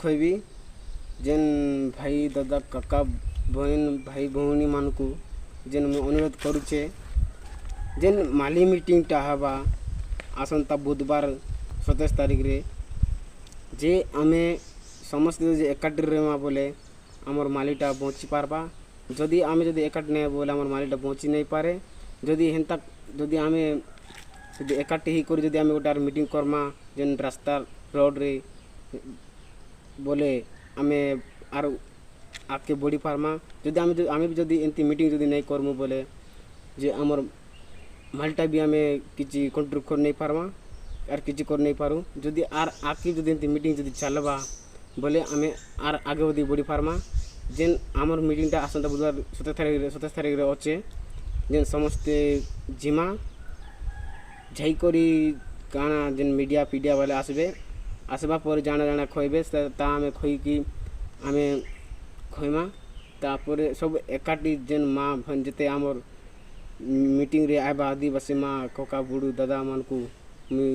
ଖୋଇବି, ଯେନ୍ ଭାଇ, ଦାଦା, କାକା, ବହେନ, ଭାଇ ଭଉଣୀମାନଙ୍କୁ ଯେନ୍ ମୁଁ ଅନୁରୋଧ କରୁଛେ, ଯେନ୍ ମାଲି ମିଟିଂଟା ହେବା ଆସନ୍ତା ବୁଧବାର 27 ତାରିଖରେ, ଯେ ଆମେ ସମସ୍ତେ ଯଦି ଏକାଠି ରହିମା ବୋଲେ ଆମର୍ ମାଲିଟା ବଞ୍ଚି ପାର୍ବା। ଯଦି ଆମେ ଯଦି ଏକାଠି ନାଇଁ ବୋଲେ ଆମର୍ ମାଲିଟା ବଞ୍ଚି ନାଇଁ ପାରେ। ଯଦି ହେନ୍ତା ଯଦି ଆମେ ଯଦି ଏକାଠି ହେଇକରି ଯଦି ଆମେ ଗୋଟେ ମିଟିଂ କର୍ମା ଯେନ୍ ରାସ୍ତା ରୋଡ଼୍ରେ ବୋଲେ ଆମେ ଆରୁ ଆଗ୍କେ ବଢ଼ି ପାର୍ମା। ଯଦି ଆମେ ଆମେ ବି ଯଦି ଏମିତି ମିଟିଂ ଯଦି ନାଇଁ କର୍ମୁ ବୋଲେ ଯେ ଆମର୍ ମାଲ୍ଟା ବି ଆମେ କିଛି କଣ୍ଟ୍ରୋଲ୍ କରି ନେଇ ପାର୍ମା, ଆର୍ କିଛି କରି ନେଇ ପାରୁ। ଯଦି ଆର୍ ଆଗ୍କେ ଯଦି ଏମିତି ମିଟିଂ ଯଦି ଚାଲ୍ବା ବୋଲେ ଆମେ ଆର୍ ଆଗେ ଯଦି ବଢ଼ି ପାର୍ମା। ଯେନ୍ ଆମର୍ ମିଟିଂଟା ଆସନ୍ତା ବୁଧବାର 27 ତାରିଖରେ, 27 ତାରିଖରେ ଅଛେ, ଯେନ୍ ସମସ୍ତେ ଜିମା, ଯାଇକରି କାଣା ଯେନ୍ ମିଡ଼ିଆ ଫିଡ଼ିଆ ବାଲେ ଆସିବେ, ଆସିବା ପରେ ଜାଣା ଜାଣା ଖୋଇବେ, ତା ଆମେ ଖୋଇକି ଆମେ ଖୋଇମା। ତାପରେ ସବୁ ଏକାଠି ଯେନ୍ ମା ଯେତେ ଆମର୍ ମିଟିଂରେ ଆଇବା ଆଦିବାସୀ ମା, କକା, ବୁଡ଼ୁ, ଦାଦାମାନଙ୍କୁ ମୁଇଁ